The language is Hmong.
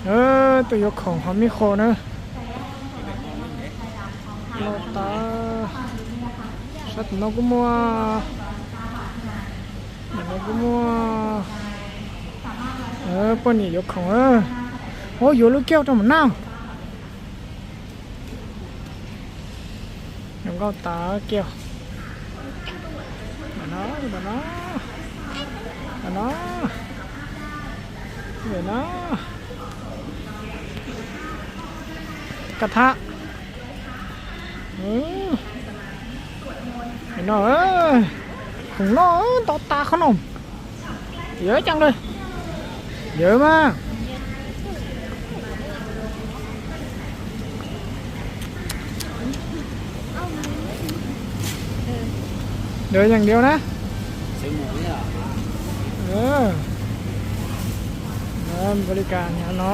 Tus yuav khoom ho me qho na. Loj tas. Sab tim no kuj muaj. Tim no kuj muaj. Poj niam yuav khoom. Ua yuav lub kiag rau mus noj. Zoo nkauj tas kiag. No, no, no, no. Kaj thab. No, khoom noj ntau tas qhov no. Yawm ceeb li. Yawm mas. Yawm yeej liu na. Npaum li cas nyob no.